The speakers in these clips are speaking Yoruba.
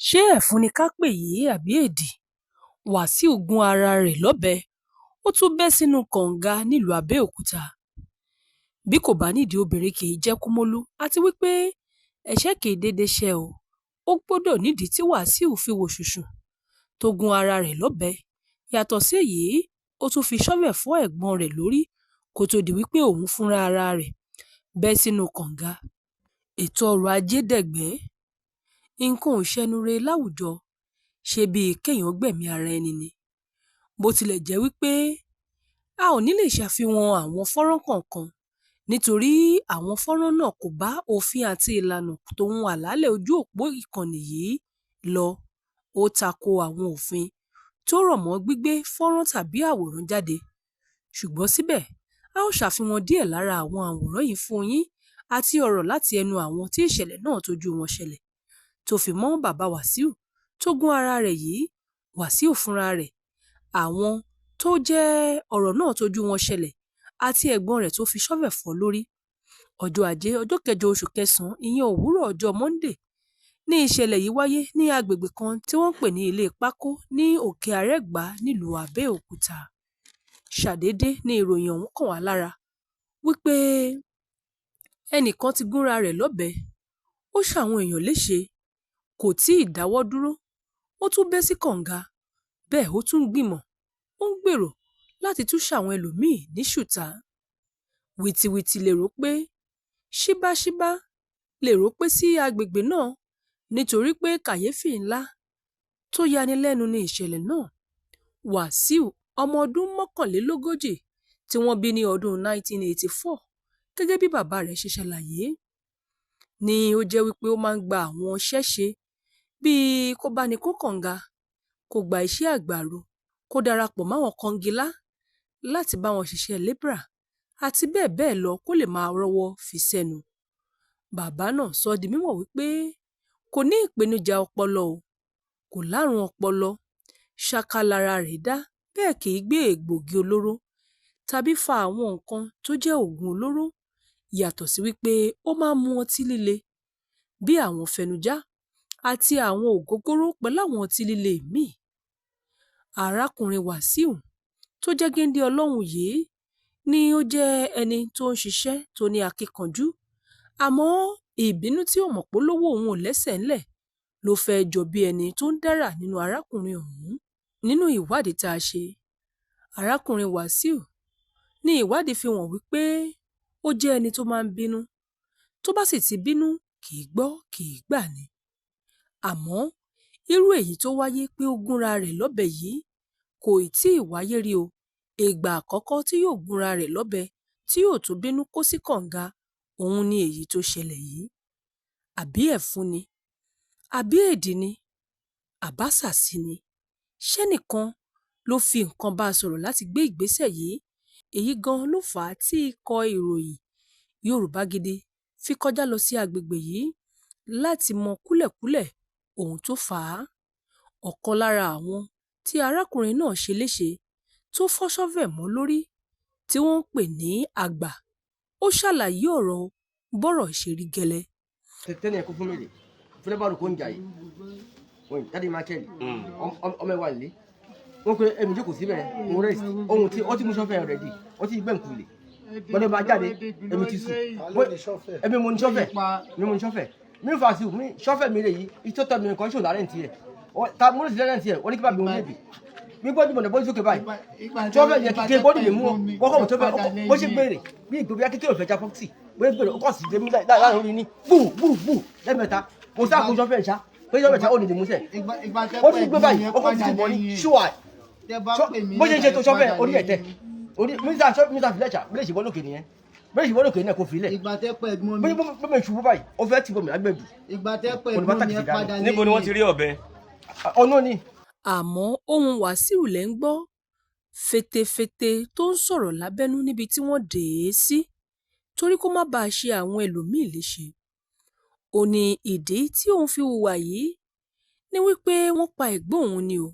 Ṣé ẹfun ni ká pè yìí àbí éèdì? Wàsíù gún ara rẹ̀ lọ́bẹ̀, ó tún bẹ́ sínú kànga nílùú Àbẹ́òkúta. Bí kò bá nídìí, obìnrin kì í jẹ́ Kúmólú, àti wípé ẹ̀ṣẹ̀ kì í dédé ṣe o. Ó gbọ́dọ̀ nídìí tí Wàsíù fi wò ṣùṣùn tó gún ara rẹ̀ lọ́bẹ̀. Yàtọ̀ sí èyí, ó tún fi ṣọ́fẹ̀ fọ́ ẹ̀gbọ́n rẹ̀ lórí kó tóó di wípé òun fúnra rẹ̀ bẹ́ sínú kànga. Ètò ọrọ̀ ajé dẹ̀gbẹ́, nǹkan ò ṣẹnure láwùjọ, ṣe bíi kéèyàn gbẹ̀mí ara ẹni ni. Bó tilẹ̀ jẹ́ wípé a ò ní lè ṣàfihàn àwọn fọ́nrán kọ̀ọ̀kan nítorí àwọn fọ́nrán náà kò bá òfin àti ìlànà tòun àlàálẹ̀ ojú òpó ìkànnì yìí lọ, ó tako àwọn òfin tó rọ̀ mọ́ gbígbé fọ́nrán tàbí àwòrán jáde. Ṣùgbọ́n síbẹ̀, a ó ṣàfihàn díẹ̀ lára àwọn àwòrán yìí fún yín àti ọ̀rọ̀ láti ẹnu àwọn tí ìṣẹ̀lẹ̀ náà tójú wọn ṣẹlẹ̀, tó fi mọ́ bàbá Wàsíù tó gún ara rẹ̀ yìí, Wàsíù fúnra rẹ̀, àwọn tó jẹ́ ọ̀rọ̀ náà tójú wọn ṣẹlẹ̀ àti ẹ̀gbọ́n rẹ̀ tó fi ṣọ́fẹ̀ fọ́ lórí. Ọjọ́ Ajé, ọjọ́ kẹjọ oṣù kẹsàn-án, ìyẹn òwúrọ̀ ọjọ́ Monday, ní ìṣẹ̀lẹ̀ yìí wáyé ní agbègbè kan tí wọ́n ń pè ní Ilé Pákó ní Òkè Àrẹ́gbá nílùú Àbẹ́òkúta. Ṣàdédé ní ìròyìn ọ̀hún kàn wá lára wípé ẹnìkan ti gúnra rẹ̀ lọ́bẹ̀, ó ṣàwọn èèyàn léṣe, kò tí ì dáwọ́ dúró, ó tún bẹ́ sí kànga, bẹ́ẹ̀ ó tún ń gbìmọ̀, ó ń gbèrò láti tún ṣàwọn ẹlòmíín ní ṣùtá. Wìtìwìtì lèrò pé ṣíbáṣíbá lèrò pé sí agbègbè náà nítorí pé kàyéfì ńlá tó yani lẹ́nu ní ìṣẹ̀lẹ̀ náà. Wàsíù, ọmọ ọdún 41 tí wọ́n bí ní ọdún 1984 gẹ́gẹ́ bí bàbá rẹ̀ ṣe ṣàlàyé, ni ó jẹ́ wípé ó máa ń gba àwọn iṣẹ́ ṣe bíi kó bá ní kó kànga, kó gba iṣẹ́ àgbàrò, kó darapọ̀ máwọn kọngilá láti bá wọn ṣiṣẹ́ lébírà àti bẹ́ẹ̀ bẹ́ẹ̀ lọ kó lè máa rọ́wọ́ fi sẹ́nu. Bàbá náà sọ di mímọ̀ wípé kò ní ìpèníjà ọpọlọ o, kò láárùn ọpọlọ, ṣáká lára rẹ̀ dá, bẹ́ẹ̀ kì í gbé egbòogi olóró tàbí fa àwọn nǹkan tó jẹ́ oògùn olóró, yàtọ̀ sí wípé ó máa ń mu ọtí líle bí àwọn fẹnujá àti àwọn ògógóró pẹ̀lú àwọn ọtí líle míì. Arákùnrin Wàsíù tó jẹ́ géńdé Ọlọ́run yìí ni ó jẹ́ ẹni tó ń ṣiṣẹ́ tó ní akíkanjú, àmọ́ ìbínú tí ó mọ̀ pé olówó òun ò lẹ́sẹ̀ ńlẹ̀ ló fẹ́ẹ́ jọ bí ẹni tó ń dárà nínú arákùnrin ọ̀hún. Nínú ìwádìí tá a ṣe, arákùnrin Wàsíù ní ìwádìí fi hàn wípé ó jẹ́ ẹni tó máa ń bínú, tó bá sì ti bínú kì í gbọ́ kì í gbà ni. Àmọ́ irú èyí tó wáyé pé ó gúnra rẹ̀ lọ́bẹ̀ yìí kò ì tí ì wáyé rí o. Ìgbà àkọ́kọ́ tí yóò gúnra rẹ̀ lọ́bẹ̀ tí yóò tún bínú kó sí kànga òun ni èyí tó ṣẹlẹ̀ yìí. Àbí ẹ̀fun ni? Àbí éèdì ni? Àbásàsí ni? Ṣẹ́nìkan ló fi nǹkan bá a sọ̀rọ̀ láti gbé ìgbésẹ̀ yìí? Èyí gan-an ló fà á tí ikọ̀ ìròyìn Yorùbá Gidi fi kọjá lọ sí agbègbè yìí láti mọ kúlẹ̀kúlẹ̀ ohun tó fà á. Ọ̀kan lára àwọn tí arákùnrin náà ṣe léṣe tó fọ́ ṣọ́fẹ̀ mọ́ lórí tí wọ́n ń pè ní Àgbà, ó ṣàlàyé ọ̀rọ̀ bọ́rọ̀ ṣe rí gẹ́lẹ́. Tẹ́lẹ̀ ẹ̀kọ́ fún mi rè fúnẹ́ bá rò kó ń jà yìí wọ́n jáde Michael ọmọ ẹ̀wà nílé wọ́n pe ẹ̀mí jókòó síbẹ̀ mo rest ohun tí ó ti mú sọ́fẹ̀ rẹ̀ di ó ti gbẹ̀ǹkù lè gbọ́dọ̀ máa jáde ẹ̀mí ti sùn ẹ̀mí mo ní sọ́fẹ̀ mi mo ní sọ́fẹ̀ mi fà sí mi sọ́fẹ̀ mi rè yìí ìtọ́tọ̀ mi nǹkan ṣòwò lárẹ̀ tiẹ̀ ta mo ní sílẹ̀ tiẹ̀ wọ́n ní kí bá mi wọ́n lébi mi gbọ́dọ̀ mọ̀nà bọ́dí sókè báyìí sọ́fẹ̀ yẹ kíkẹ́ bọ́dí lè mú ọ wọ́n kọ́ mọ̀ bó ṣe gbére bí ìgbé bí kékeré òfẹ́ já pọ́ksì bó ṣe gbére ó kọ́ sí dé mi láàrin orí ní gbù gbù gbù lẹ́mẹ̀ta mo sá kó sọ́fẹ̀ ṣá pé sọ́fẹ̀ ṣá ó lè dè mú sẹ̀ ó ti gbé báyìí ó kọ́ sí bọ́ ní ṣùwà bó ṣe ń ṣe tó sọ́fẹ̀ orí ẹ̀ tẹ̀ orí mísà filẹ̀ ṣá bílẹ̀ ṣìbọ́ lókè nìyẹn bílẹ̀ ṣìbọ́ lókè náà kò filẹ̀ ìgbà tẹ́ pẹ́ ẹ̀gbọ́n mi bí mi ṣubú báyìí ó fẹ́ tìbọ̀ mi lágbẹ̀dù ìgbà tẹ́ pẹ́ ẹ̀gbọ́n mi ẹ padà lẹ́yìn. Níbo ni wọ́n ti rí ọ̀bẹ? Ọ̀nà ni. Àmọ́ ohùn Wàsíù lẹ́ ń gbọ́ fetefete tó ń sọ̀rọ̀ lábẹ́nú níbi tí wọ́n dè é sí torí kó má bàa ṣe àwọn ẹlòmíín léṣe. Ó ní ìdí tí òun fi hùwà yìí ni wípé wọ́n pa ẹ̀gbọ́n òun ni o.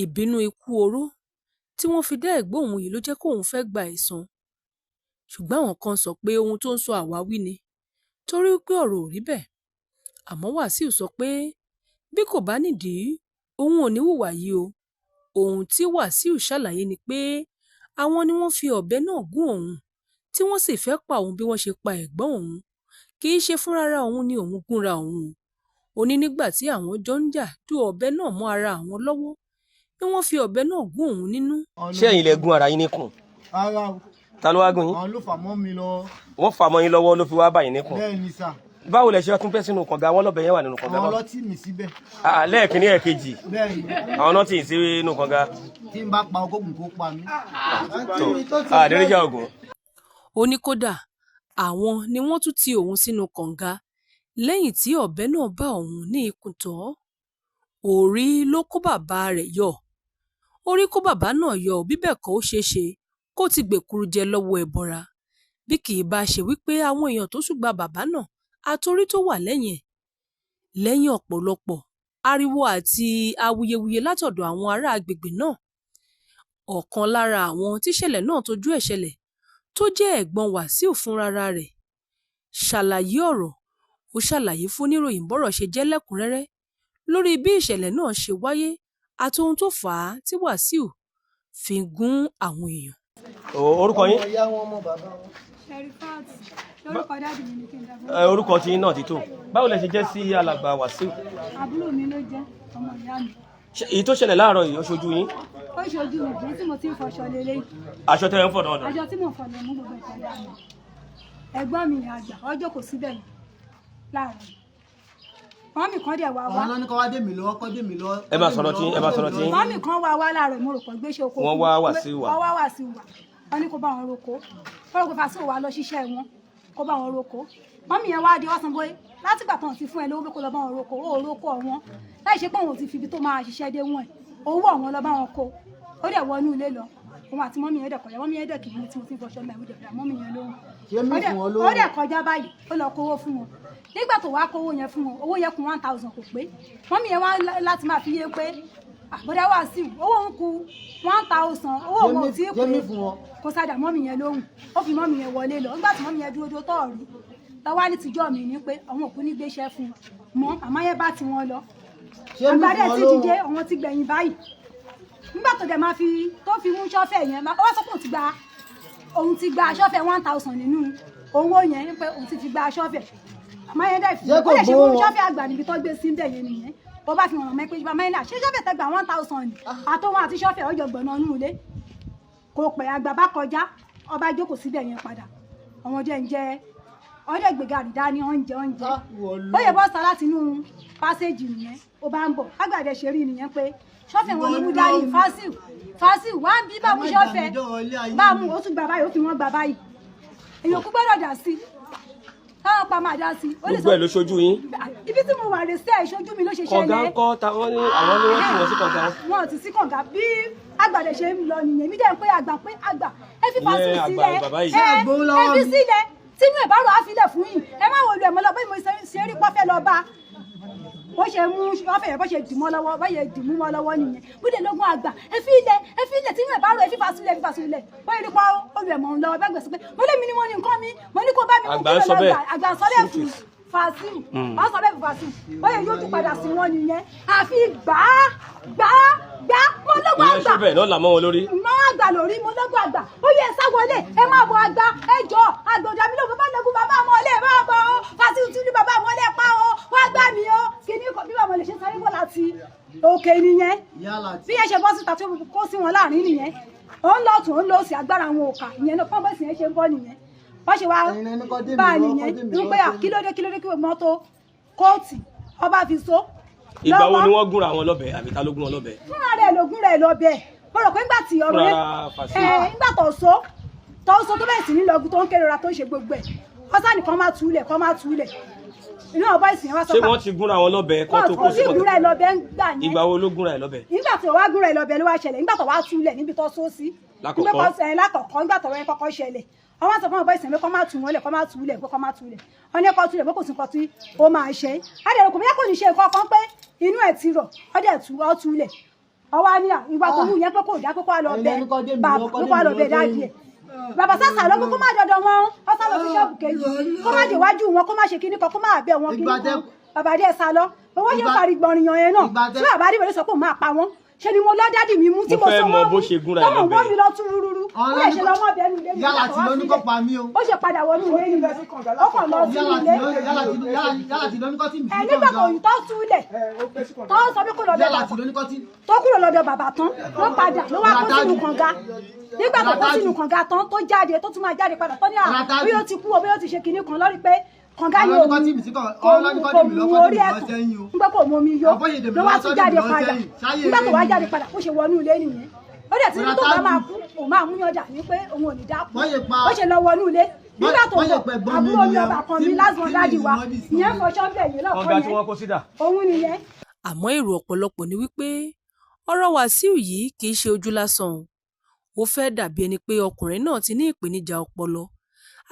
Ìbínú ikú oró tí wọ́n fi dá ẹ̀gbọ́n òun yìí ló jẹ́ kóun fẹ́ gba ẹ̀san. Ṣùgbọ́n àwọn kan sọ pé ohun tó ń sọ àwáwí ni torí wípé ọ̀rọ̀ ò rí bẹ́ẹ̀. Àmọ́ Wàsíù sọ pé Bí kò bá nídìí, òun ò ní hùwà yìí o. Ohun tí Wàsíù ṣàlàyé ni pé àwọn ni wọ́n fi ọbẹ̀ náà gún òun, tí wọ́n sì fẹ́ pa òun bí wọ́n ṣe pa ẹ̀gbọ́n òun. Kì í ṣe fúnra òun ni òun gúnra òun o. Ó ní nígbà tí àwọn jọ ń jà du ọbẹ̀ náà mọ́ ara àwọn lọ́wọ́ ni wọ́n fi ọbẹ̀ náà gún òun nínú. Ṣé ẹ̀yin lẹ gún ara yín níkùn? Rárá o. Ta ló wá gún yín? Àwọn ló fà mọ́ mi lọ. Wọ́n fà mọ́ yín lọ́wọ́ ló fi wá bá yín níkùn? Bẹ́ẹ̀ ni sà. Báwo lẹ ṣe wá tún bẹ́ sínú kànga? Wọ́n lọ́bẹ̀ yẹn wà nínú kànga. Àwọn Báwo? ọlọ́tí mi síbẹ̀. Ah, lẹ́ẹ̀kínní, ẹ̀kejì? Bẹ́ẹ̀ ni. Àwọn náà tì í sí inú kànga. Tí n bá pa ogógùn, kó pa mí. Tó àdéríjà ògùn. Ó ní kódà àwọn ni wọ́n tún ti òun sínú kànga lẹ́yìn tí ọbẹ̀ náà bá òun ní ikùn tán. Orí ló kó bàbá rẹ̀ yọ, orí kó bàbá náà yọ. Bí bẹ́ẹ̀ kọ́, ó ṣeé ṣe kó ti gbèkúrú jẹ lọ́wọ́ ẹbọra, bí kì í bá ṣe wípé àwọn èèyàn tó ṣùgbà bàbá náà àtòrí tó wà lẹ́yìn ẹ̀. Lẹ́yìn ọ̀pọ̀lọpọ̀ ariwo àti awuyewuye látọ̀dọ̀ àwọn ará agbègbè náà, ọ̀kan lára àwọn tíṣẹ̀lẹ̀ náà tójú ẹ̀ ṣẹlẹ̀, tó jẹ́ ẹ̀gbọ́n Wàsíù fúnra rẹ̀, ṣàlàyé ọ̀rọ̀. Ó ṣàlàyé fóníròyìn bọ́rọ̀ ṣe jẹ́ lẹ́kùn-ún-rẹ́rẹ́ lórí bí ìṣẹ̀lẹ̀ náà ṣe wáyé àti ohun tó fà á tí Wàsíù fi gún àwọn èèyàn. Orúkọ yín? Ìyá wọn, ọmọ bàbá wọn. Sherifat lórúkọ daddy mi ní kí n dábọ̀. Ẹ, orúkọ tí yín náà ti tó. Báwo lẹ ṣe jẹ́ sí alàgbà Wàsíù? Àbúrò mi ló jẹ́, ọmọ ìyá mi. Èyí tó ṣẹlẹ̀ láàárọ̀ yìí, ó ṣojú yín? Ó ṣojú mi bí tí mo ti ń fọṣọ lélẹ́yìí. Aṣọ tẹ́ ẹ ń fọ̀ náà? Aṣọ tí mò ń fọ lọ mú gbogbo ìtọ́jú mi. Ẹ̀gbọ́n mi àgbà ọjọ́ kò síbẹ̀ yìí láàárọ̀ yìí. Mummy kan dẹ̀ wá wá. Àwọn náà ní kọ́ wá dé mi lọ́wọ́, kọ́ dé mi lọ́wọ́. Ẹ máa sọ̀rọ̀ tí, ẹ máa sọ̀rọ̀ tí. Mummy kan wá wá láàárọ̀, mo rò pọ̀ gbéṣẹ́ oko. Wọ́n wá Wàsíù wá. Wọ́n wá Wàsíù wá. Wọ́n ní kó bá wọn roko. Wọ́n rò pé Wàsíù wá lọ ṣiṣẹ́ wọn, kó bá wọn roko. Mummy yẹn wá di ọ̀sán bóyá látìgbà tán ti fún ẹ lówó pé kó lọ bá wọn roko, ó roko ọ̀wọ́n láì ṣe pé òun ò ti fi ibi tó máa ṣiṣẹ́ dé wọ̀n ẹ̀. Owó ọ̀wọ́n lọ bá wọn kó. Ó dẹ̀ wọnú ilé lọ. Òun àti mummy yẹn dẹ̀ kọjá. Mummy yẹn dẹ̀ kì í ní tí mo ti ń fọṣọ mẹ́rin dẹ̀ mummy yẹn lóhùn. Ṣé mi fún wọn lówó? Ó dẹ̀ kọjá báyìí, ó lọ kówó fún wọn. Nígbà tó wá kówó yẹn fún wọn, owó yẹn kù 1,000 kò pé. Mummy yẹn wá láti máa fi yé pé àbọ̀dá Wàsíù, owó òun kù 1,000, owó òun ò tí ì Ṣé mi pé. fún wọn? Kó sádà mummy yẹn lóhùn. Ó fi mummy yẹn wọlé lọ. Nígbà tí mummy yẹn dúró dúró tọ́ọ̀rí lọ́wọ́ ní tìjọ́ mi ní pé àwọn òkú ní gbéṣẹ́ fún un mọ́, àmọ́ yẹn bá ti wọn lọ. Ṣé mi Àgbàdẹ fún wọn ti lówó? dìde, àwọn ti gbẹ̀yìn báyìí. Nígbà tó dẹ̀ máa fi tó fi mú ṣọ́fẹ̀ yẹn, ó wá sọ pé òun ti gba ṣọ́fẹ̀ 1,000 nínú owó yẹn, pé òun ti fi gba ṣọ́fẹ̀. Àmọ́ yẹn dẹ̀ fi Ṣé kò ó lè ṣe mú gbowó? ṣọ́fẹ̀ àgbà níbi tó gbé sí bẹ̀ yẹn nìyẹn. Bó bá fi hàn mọ́ pé bàmá yẹn náà ṣé ṣọ́fẹ̀ tẹ gba 1,000 ni, àtọwọn àti ṣọ́fẹ̀ ọjọ́ gbọ̀nà nù ilé. Kò pẹ́, àgbà bá kọjá, ọba jókòó síbẹ̀ yẹn padà. Àwọn jẹ́ ń jẹ ọdẹ gbẹgàrí dání, oúnjẹ oúnjẹ. Ah, wọlé. Ó yẹ bọ́ sá láti inú passage nìyẹn, ó bá ń bọ̀. Àgbàdẹ ṣe rí nìyẹn pé ṣọ́fẹ̀ wọn ló mú dání. Fásìl, Fásìl wá ń bí bá mú ṣọ́fẹ̀ bá mú, ó tún gbà báyìí, ó fi wọ́n gbà báyìí. Èèyàn kú gbọ́dọ̀ dà sí, táwọn pa máa dá sí. Ó lè Gbogbo ẹ̀ ló ṣojú yín? Ibi tí mo wà rè sẹ́, ìṣojú mi ló ṣe Kànga ṣẹlẹ̀. ń kọ́ ta? Wọ́n ní àwọn ní wọ́n tì wọ́n sí kànga. Wọn ò ti sí kànga. Bí àgbàdẹ ṣe ń lọ nìyẹn, mi dẹ̀ ń pé àgbà, pé àgbà, ẹ fi Fásìl Ìyẹn àgbà sílẹ̀. bàbá yìí. Ẹ Ṣé àgbo lọ́wọ́ ẹ fi mi? sílẹ̀, tínú ẹ̀ bá rọ̀ á filẹ̀ fún yìí. Ẹ má wo lu ẹ̀mọ́ lọ bẹ́ẹ̀. Mo ṣe rí pọ́fẹ́ lọ bá bó ṣe mú ọfẹ yẹn, bó ṣe dì mọ́ lọ́wọ́, bó ṣe dì mú mọ́ lọ́wọ́ nìyẹn. Bóde lógún àgbà, ẹ fi ilẹ̀, ẹ fi ilẹ̀, tínú ẹ̀ bá rọ̀, ẹ fi Fásìl, ẹ fi Fásìl lẹ̀. Bó ṣe rí pọ́ olú ẹ̀mọ́ ń lọ bá gbèsè pé mo lé mi ni mo ní nǹkan mi, mo ní kó bá mi mú. Àgbà Kí ń ló sọ lọ bẹ́ẹ̀. gbà. Àgbà sọ bẹ́ẹ̀ fún Fásìl, wọ́n sọ bẹ́ẹ̀ fún Fásìl. Bó ṣe yóò tún padà sí wọn nìyẹn, àfi gbà á gbà á gbà á, mo lógún Ìyẹn àgbà. ṣọ́fẹ̀ náà là mọ́ wọn lórí. Mọ àgbà lórí, mo lọ́gbọ̀ àgbà. Ó yẹ ẹ sá wọlé, ẹ máa bọ àgbà, ẹ jọ àgbọ̀dọ̀ mi ló bàbá lọ́gùn bàbá ọmọlé máa bọ̀ ọ́. Fásitì tún ní bàbá ọmọlé pa ọ́, wá gbà mí ọ́. Kí ní bí bàbá lè ṣe sáré bọ̀ láti òkè nìyẹn. Yálà tí. Bí yẹn ṣe bọ́ síta tó kó sí wọn láàrin nìyẹn, ó ń lọ tún ó ń lọ sí agbára àwọn òkà ìyẹn náà, pọ́nbẹ́sì yẹn ṣe ń bọ́ nìyẹn. Wọ́n ṣe wá Ẹ̀yin lẹni kọ́ dé mi bá a lọ́wọ́, nìyẹn kọ́ dé mi ń pé lọ́wọ́. à, kílódé, kílódé, kí mọ́tò kóòtù ọba fi so. Ìgbà wo lọ́wọ́. ni wọ́n gúnra wọn lọ́bẹ̀, àbí ta ló gún wọn lọ́bẹ̀? Fúnra rẹ̀ lògùn rẹ̀ lọ bẹ̀. Mo rò pé ńgbà tí ọ̀rọ̀ yẹn Fúnra Fàsíù. Ẹ ńgbà tó so tó bẹ̀rẹ̀ sí ní lọ́gùn, tó ń kérora, tó ń ṣe gbogbo ẹ̀, ọ̀sán nìkan máa túlẹ̀ kọ́ máa túlẹ̀ inú ọ̀bọ ìsìn yẹn wá sọ Ṣé pé wọ́n ti gúnra wọn lọ́bẹ̀ kó wọn tó kò kó sí sí ìgúnra kànga? ẹ̀ lọ́bẹ̀ ń gbà yẹn. Ìgbà wo ló gúnra ẹ̀ lọ́bẹ̀? Nígbà tí wàá gúnra ẹ̀ lọ́bẹ̀ ló wá ṣẹlẹ̀, nígbà tó wá túlẹ̀ níbi tó só sí. Lákọ̀ọ́kọ́. Nígbà tó ẹ lákọ̀ọ́kọ́, nígbà tó wọ́n kọ́kọ́ ṣẹlẹ̀, àwọn sọ fún ọ̀bọ ìsìn pé kọ́ máa tù wọ́n lẹ̀, kọ́ máa túlẹ̀, pé kọ́ máa túlẹ̀, wọ́n ní kọ́ túlẹ̀ pé kò sí nǹkan tí ó máa ṣe. Adẹ̀rẹ̀ kò bóyá kò ní ṣe nǹkan kan, pé inú ẹ̀ ti rọ̀, ọdẹ̀ tú ọ túlẹ̀. Ọwọ́ á ní à ìwà tó wù yẹn pé kò dá, pé kó wá lọ Ẹ̀yin bẹ lẹni kọ́ dé mi bàbá lọ́wọ́, kọ́ pé dé kó wá mi lọ bẹ lọ́wọ́. Daddy ẹ̀, bàbá sàṣà lọ pé kó má dọ̀dọ̀ wọn, ó sá lọ sí ṣọ́ọ̀bù kejì, kó má déwájú wọn, kó má ṣe kíní kan, kó má bẹ̀ wọn kíní Ìgbà kan. Bàbá díẹ̀ sá lọ. Owó ṣe ń parí gbọ̀nrìyàn yẹn náà Ìgbà tí bàbá Adébọ̀dé sọ pé òun máa pa wọ́n, ṣe ni mo lọ dádì mi mú tí Mo mo fẹ́ sọ mọ wọ́n bó mú ṣe gúnra ẹ̀ tọ́mọ̀ lọ́bẹ. wọ́n mi lọ tú rúrú. Ó lè ṣe lọ́mọ bẹ́ẹ̀ nílé mi Yálà tí ló ní kó pa mí o. ó ṣe padà wọnú ilé ni ó kàn lọ sí Yálà ilé tí ló yálà tí yálà tí ló ní kó tì mí ẹ sí nígbà kànga. tó yìí tó túlẹ̀ tó sọ pé kó lọ bẹ Yálà bàbá tí ló ní kó tì tó kúrò lọ́dọ̀ bàbá tán ló padà ló wá kó sínú kànga. Nígbà tó kó sínú kànga tán tó jáde, tó tún máa jáde padà tó ní à Rataju. bí ó ti kú o, bí ó ti ṣe kinní kan lórí pé kànga yìí Ọlọ́ni ò kọ́ mú tì mí sí kànga. kò Ọlọ́ni mú kọ́ kò tì mí mú lọ́kọ́ tì orí mí ẹ̀ lọ tán sẹ́yìn o. ń gbọ́ kò mú omi yó Àbọ̀yèdè mi ló wá lọ́wọ́ tún tọ́ jáde mi lọ padà. sẹ́yìn. Sáyé Nígbà tó wá rẹ̀ jáde padà ó ṣe wọnú ilé nìyẹn. Ó dẹ̀ ti ní tó bá máa kú òun máa mú yànjà ní pé òun ò ní dá kú. Wọ́n yẹ pa- Ó ṣe lọ wọnú ilé nígbà tó wọ́n yẹ bọ̀ pẹ̀ gbọ́n mi àbúrò mi nìyẹn. ọba kan mi Tí- lásán tí dádì mi wa ìmọ̀ dì sí. ìyẹn fọṣọ́ bẹ̀ yẹn lọ́kọ́ Kànga tí yẹn wọ́n kó sídà. òun nìyẹn. Àmọ́ èrò ọ̀pọ̀lọpọ̀ ni wípé ọ̀rọ̀ Wàsíù yìí kì í ṣe ojú lásán o. Ó fẹ́ dàbí ẹni pé ọkùnrin náà ti ní ìpèníjà ọpọlọ,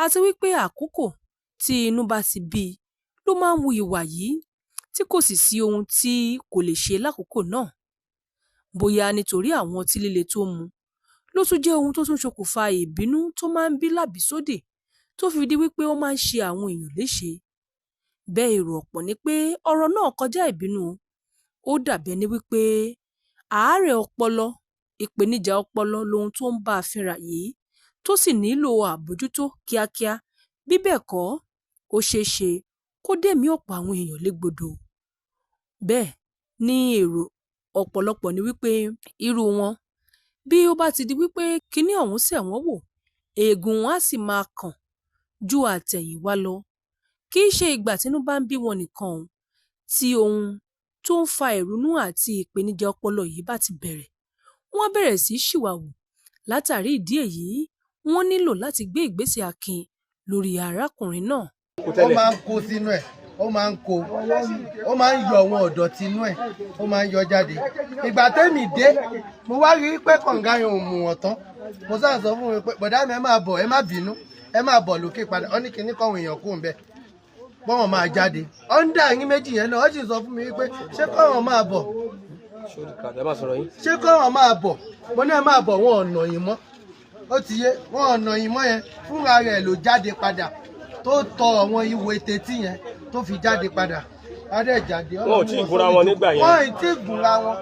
àti wípé àkókò tí inú bá ti bí i ló máa ń hu ìwà yìí tí kò sì sí ohun tí kò lè ṣe lákòókò náà. Bóyá nítorí àwọn ọtí líle tó mu ló tún jẹ́ ohun tó tún ṣokùnfà ìbínú tó máa ń bí lábìísódì tó fi di wípé ó máa ń ṣe àwọn èèyàn léṣe. Bẹ́ẹ̀ èrò ọ̀pọ̀ ni pé ọ̀rọ̀ náà kọjá ìbínú o. Ó dàbí ẹni wípé àárẹ̀ ọpọlọ, ìpèníjà ọpọlọ lohun tó ń bá a fínra yìí tó sì nílò àbójútó kíákíá, bí bẹ́ẹ̀ kọ́ ó ṣeé ṣe kó dẹ̀mí ọ̀pọ̀ àwọn èèyàn légbodò. Bẹ́ẹ̀ ni èrò ọ̀pọ̀lọpọ̀ ni wípé irú wọn bí ó bá ti di wípé kinní ọ̀hún ṣẹ̀ wọ́n wò, eegun wọn á sì máa kàn ju àtẹ̀yìnwá lọ. Kì í ṣe ìgbà tínú bá ń bí wọn nìkan o, tí ohun tó ń fa ìrònú àti ìpèníjà ọpọlọ yìí bá ti bẹ̀rẹ̀, wọ́n á bẹ̀rẹ̀ sí í ṣìwàhù. Látàrí ìdí èyí, wọ́n nílò láti gbé ìgbésẹ̀ akin lórí arákùnrin náà. Ó máa ń kó sínú ẹ̀, ó máa ń kó, ó máa ń yọ àwọn ọ̀dọ̀tí inú ẹ̀, ó máa ń yọ jáde. Ìgbà tẹ́mi dé, mo wá rí i pé kànga yẹn ò mú wọn tán. Mo sáà sọ fún mi pé bọ̀dá mi, ẹ máa bọ̀, ẹ má bínú, ẹ máa bọ̀ lókè padà. Ó ní kinní kọ̀wé èèyàn kù ń bẹ̀ bọ́wọ̀n máa jáde ọ̀ndà yín méjì yẹn náà. Ó sì sọ fún mi wípé ṣé kọ́wọ̀n máa bọ̀, Ẹ má sọ̀rọ̀ yín. ṣé kọ́wọ̀n máa bọ̀. Mo ní ẹ máa bọ̀, wọn ọ̀nà yìí mọ́. Ó ti yé wọn ọ̀nà yìí mọ́ yẹn fúnra rẹ̀ ló jáde padà tó tọ àwọn ihò etí yẹn tó fi jáde padà adé jáde. Wọn ò tí ì gúnra wọn nígbà yẹn. Wọn ì tí ì gúnra wọn.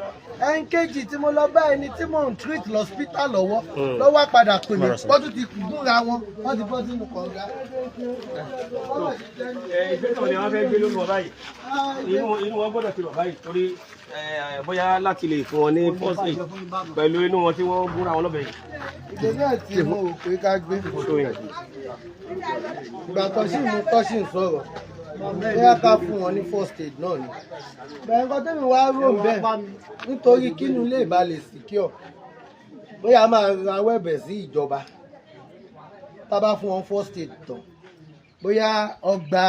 Ẹnkéjì tí mo lọ bá ẹni tí mò ń treat lọ́sítà lọ́wọ́ lọ́wọ́ padà pè mí, wọ́n tún ti gúnra wọn, wọ́n ti bọ́ sínú kànga. Ìgbésẹ̀ wo ni wọ́n fẹ́ gbé lórí wọn báyìí? Inú wọn gbọ́dọ̀ ti wà báyìí torí bóyá láti lè fún wọn ní first aid pẹ̀lú inú wọn tí wọ́n gúnra wọn lọ́bẹ̀ yìí. Ìgbésẹ̀ tí mo rò pé ká gbé, ìgbà tó sì mú tó sì ń sọ̀rọ̀, bóyá ká fún wọn ní first aid náà ni. Bẹ́ẹ̀ nǹkan tẹ́mi wá rò ń bẹ́ẹ̀ nítorí kínú lè ba lè secure, bóyá máa rawọ́ ẹ̀bẹ̀ sí ìjọba, tá a bá fún wọn first aid tán, bóyá ọgbà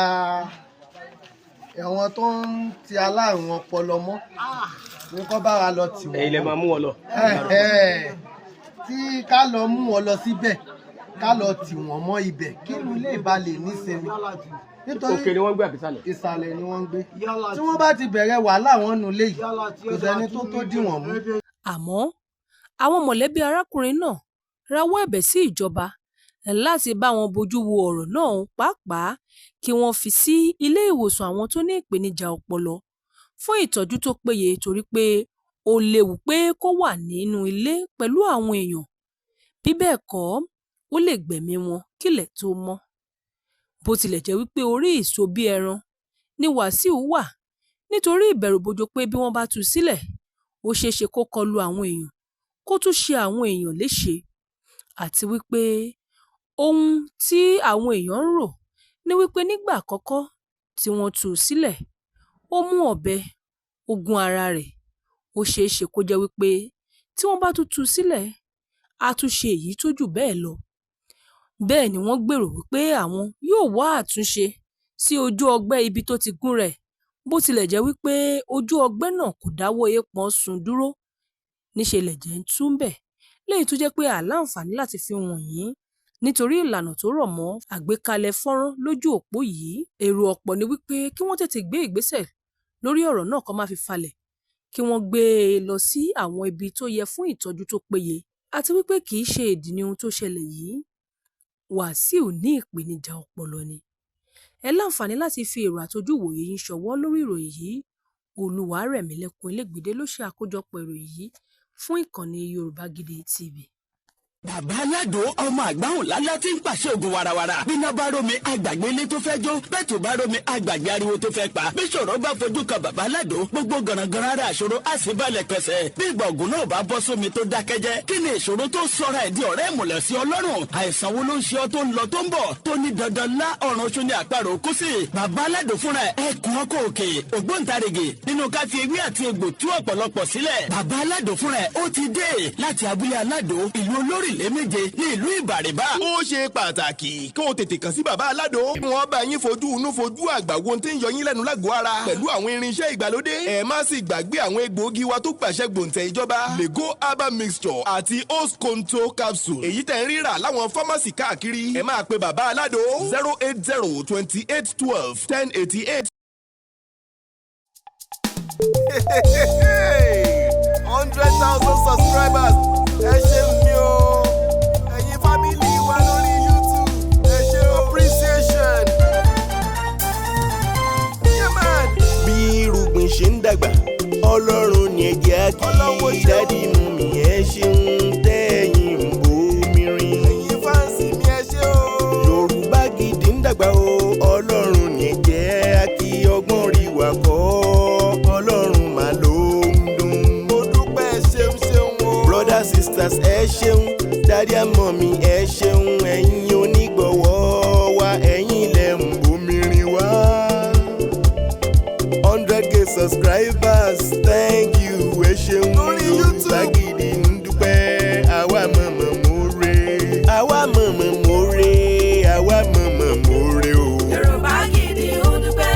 ẹ̀wọ̀n tó ń ti aláàrùn ọpọlọ mọ́ ní kó bá wa lọ tì wọ́n. Ẹ̀yin lẹ máa mú wọn lọ. Ẹ̀hẹ̀, tí ká lọ mú wọn lọ síbẹ̀, ká lọ tì wọ́n mọ́ ibẹ̀ kínú lè ba lè nísinmi nítorí Òkè ni wọ́n gbé àbísàlẹ̀. Ìsàlẹ̀ ni wọ́n ń gbé. Tí wọ́n bá ti bẹ̀rẹ̀ wàhálà wọn nù lé yìí, kò sẹ́ni tó tó dì wọ́n mú. Àmọ́ àwọn mọ̀lẹ́bí arákùnrin náà rawọ́ ẹ̀bẹ̀ sí ìjọba láti bá wọn bójú wo ọ̀rọ̀ náà, pàápàá kí wọ́n fi sí ilé ìwòsàn àwọn tó ní ìpèníjà ọpọlọ fún ìtọ́jú tó péye, torí pé ó léwu pé kó wà nínú ilé pẹ̀lú àwọn èèyàn, bí bẹ́ẹ̀ kọ́ ó lè gbẹ̀mí wọn kílẹ̀ tó mọ́. Bó tilẹ̀ jẹ́ wípé orí ìṣó bí ẹran ni Wàsíù wà nítorí ìbẹ̀rùbojo pé bí wọ́n bá tú u sílẹ̀, ó ṣeé ṣe kó kọlu àwọn èèyàn, kó tún ṣe àwọn èèyàn léṣe, àti wípé ohun tí àwọn èèyàn ń rò ni wípé nígbà àkọ́kọ́ tí wọ́n tú u sílẹ̀, ó mú ọ̀bẹ, ó gún ara rẹ̀. Ó ṣeé ṣe kó jẹ́ wípé tí wọ́n bá tún tú u sílẹ̀, á tún ṣe èyí tó jù bẹ́ẹ̀ lọ. Bẹ́ẹ̀ ni wọ́n gbèrò wípé àwọn yóò wá àtúnṣe sí ojú ọgbẹ́ ibi tó ti gún rẹ̀, bó tilẹ̀ jẹ́ wípé ojú ọgbẹ́ náà kò dáwọ́ eékpọn sùn dúró, níṣe lẹ̀jẹ̀ ń tú ńbẹ̀, léyìí tó jẹ́ pé a láǹfààní láti fi wọ̀n yín nítorí ìlànà tó rọ̀ mọ́ àgbékalẹ̀ fọ́nrán lójú òpó yìí. Èrò ọ̀pọ̀ ni wípé kí wọ́n tètè gbé ìgbésẹ̀ lórí ọ̀rọ̀ náà kó má fi falẹ̀, kí wọ́n gbé e lọ sí àwọn ibi tó yẹ fún ìtọ́jú tó péye, àti wípé kì í ṣe èdì ni ohun tó ṣẹlẹ̀ yìí. Wàsíù ní ìpèníjà ọpọlọ ni. Ẹ láǹfààní láti fi èrò àti ojú ìwòye yín ṣọwọ́ lórí ìròyìn yìí. Olúwarẹ̀mílẹ́kùn Elégbèdé ló ṣe àkójọpọ̀ ìròyìn yìí fún ìkànnì Yorùbá Gidi TV. Bàbá Aládò, ọmọ àgbáhùn lálá tí ń pàṣẹ ògùn warawara. Bíná bá rómi, àgbàgbé ilé tó fẹ́ jó. Bẹ́ẹ̀ tó bá rómi, àgbàgbé ariwo tó fẹ́ pa. Bí ṣòro bá fojú kan bàbá Aládò, gbogbo gànàgànà ara àṣòro á sì balẹ̀ pẹ̀sẹ̀. Bí ìgbà ògùn náà bá bọ́ sómi tó dákẹ́jẹ́, kí ni ìṣòro tó sọra ẹ̀ di ọ̀rẹ́ ìmùlẹ̀ sí Ọlọ́run? Àìsàn wo ló ń ṣe ọ tó ń lọ tó ń bọ̀, tó ní dandan lá ọ̀run oṣù ní àparò kú sí? Bàbá Aládò fúnra ẹ̀, ẹkùn ọkọ̀ òkè, ògbóǹtarìgì nínú ká fi ewé àti egbò tú ọ̀pọ̀lọpọ̀ sílẹ̀. Bàbá Aládò fúnra ẹ̀, ó ti dé láti abúlé Aládò, ìlú olórílẹ̀ méje ní ìlú Ìbàrìbà. Ó ṣe pàtàkì kó o tètè kàn sí bàbá Aládò. Wọ́n bá yín fojú inú fojú àgbà wo tí ń yọ yín lẹ́nu lágọ̀ọ́ ara pẹ̀lú àwọn irinṣẹ́ ìgbàlódé. Ẹ má sì gbàgbé àwọn egbòogi wa tó gbàṣẹ gbòǹtẹ̀ ìjọba, Lego herbal mixture àti Osconto capsule, èyí tẹ̀ ń rírà láwọn fámásì káàkiri. Ẹ máa pe bàbá Aládò 08028121088. 100,000 subscribers, ẹ ṣe mi o. Ẹ̀yin family wa lórí YouTube, ẹ ṣe, appreciation. Yeah, man. Bí irúgbìn ṣe ń dàgbà, Ọlọ́run ní ẹ̀jẹ̀ á kí. Ọlọ́run ṣeun. Daddy, mummy, ẹ ṣeun tẹ́yìn ń bomi rin. Ẹ̀yin fans mi, ẹ ṣe o. Yorùbá Gidi ń dàgbà o, Ọlọ́run ní ẹ̀jẹ̀ á kí. Ọgbọ́n rí wa kọ́, Ọlọ́run mà ló ń dùn. Mo dúpẹ́, ṣeun ṣeun o. Brothers, sisters, ẹ ṣeun. Daddy and mummy, ẹ ṣeun. Ẹ̀yin onígbọ̀wọ́ wa, ẹ̀yin lẹ ń bomi rin wá. 100K subscribers, thank you, ẹ ṣeun. Lórí Yorùbá YouTube. Gidi ń dúpẹ́. Àwa mọ̀mọ̀ mórè, àwa mọ̀mọ̀ mórè, àwa mọ̀mọ̀ mórè o. Yorùbá Gidi ń dúpẹ́,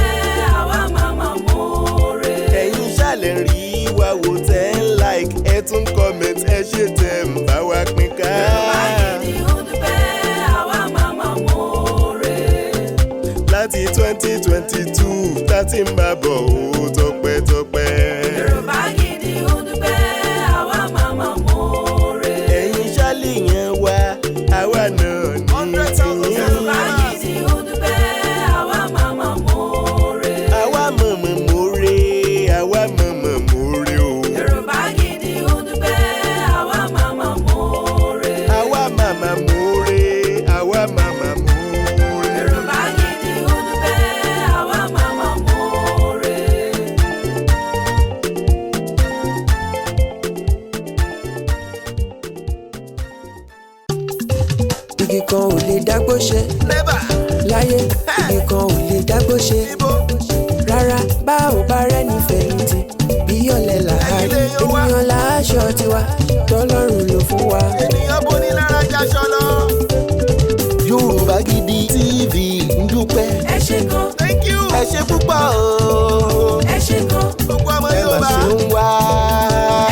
àwa máa mọ̀ọ́rẹ́. Ẹ̀yin ṣàlẹ̀ rí wa wò, tẹ́ ń like, ẹ tún comment, ẹ ṣe tẹ́ ń bá wa pín ká. Yorùbá Gidi ń dúpẹ́, àwa máa mọ̀ọ́rẹ́. Láti 2022 tá ti ń bá bọ̀ ó, tọpẹ́tọpẹ́. Yorùbá Gidi ń dúpẹ́, àwa máa mọ̀ọ́rẹ́. Ẹ̀yin ṣàlẹ̀ yẹn wá, àwa náà ní tìyín. Yorùbá Gidi ń dúpẹ́, àwa máa mọ̀ọ́rẹ́. Àwa mọ̀mọ̀ mórè, àwa mọ̀mọ̀ mórè o. Yorùbá Gidi ń dúpẹ́, àwa máa mọ̀ọ́rẹ́. Àwa màmá mórè, àwa màmá mórè. Yorùbá Gidi ń dúpẹ́, àwa máa mọ̀ọ́rẹ́. Igi kan ò lè dágbó ṣe Never. láyé, igi kan ò lè dágbó ṣe Ibo. rárá. Bá ò bá rẹ́ni fẹ̀yìntì, bí ọ̀lẹ làárí. Ènìyàn láṣọ tiwa tọ́lọ́run ló fún wa. Ènìyàn boni lára jaṣọ lọ. Yorùbá Gidi TV ń dúpẹ́. Ẹ ṣé gan. Thank you. Ẹ ṣe púpọ̀ o. Ẹ ṣé gan. Gbogbo ọmọ Ẹ mà Yorùbá. ṣe ń wá.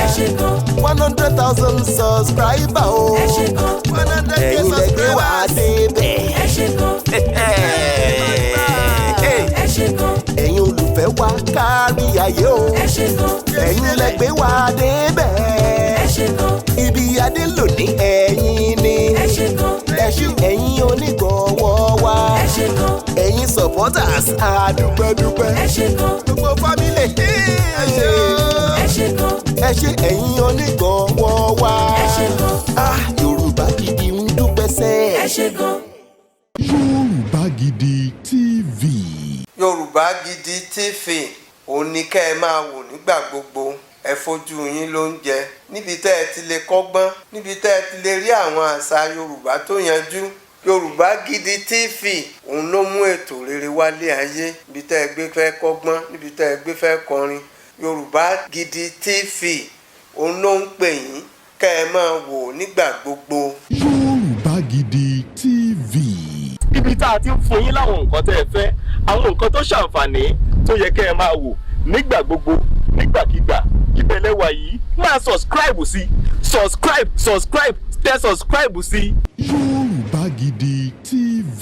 Ẹ ṣé gan. 100,000 subscriber o. Ẹ ṣé gan. 100K Ẹ̀yin lẹ gbé wá subscribers. débẹ̀. Ẹ ṣé gan. Ẹ ṣé gan. Ẹ̀yin olùfẹ́ wa kárí ayé o. Ẹ ṣé gan. Ẹ̀yin lẹ gbé wá débẹ̀. Ẹ ṣé gan. Ibi adé lónìí, ẹ̀yin ni. Ẹ ṣé gan. Ẹ ṣé, ẹ̀yin onígbọ̀wọ́ wa. Ẹ ṣé gan. Ẹ̀yin supporters, àdúpẹ́dúpẹ́. Ẹ ṣé gan. Gbogbo family. Ẹ ṣe o. Ẹ ṣé gan. Ẹ ṣé, ẹ̀yin onígbọ̀wọ́ wa. Ẹ ṣé gan. Ah, Yorùbá Gidi ń dúpẹ́ sẹ́. Ẹ ṣé gan. Yorùbá Gidi TV. Yorùbá Gidi TV, òun ni kẹ́ ẹ máa wò nígbà gbogbo. Ẹ fojú yín ló ń jẹ níbi tẹ́ ẹ ti lè kọ́gbọ́n, níbi tẹ́ ẹ ti lè rí àwọn àṣà Yorùbá tó yanjú. Yorùbá Gidi TV, òun ló mú ètò rere wálé ayé. Níbi tẹ́ ẹ gbé fẹ́ kọ́gbọ́n, níbi tẹ́ ẹ gbé fẹ́ kọrin, Yorùbá Gidi TV, òun ló ń pè yín kẹ́ ẹ máa wò nígbà gbogbo. Yorùbá Gidi TV. Ibi tá a ti ń fún yín láwọn nǹkan tẹ́ ẹ fẹ́, àwọn nǹkan tó ṣàǹfààní tó yẹ kẹ́ ẹ máa wò nígbà gbogbo, nígbàkigbà, ìbẹ̀lẹ̀ wà yìí. Máa subscribe sí, subscribe, subscribe, tẹ subscribe sí. Yorùbá Gidi TV.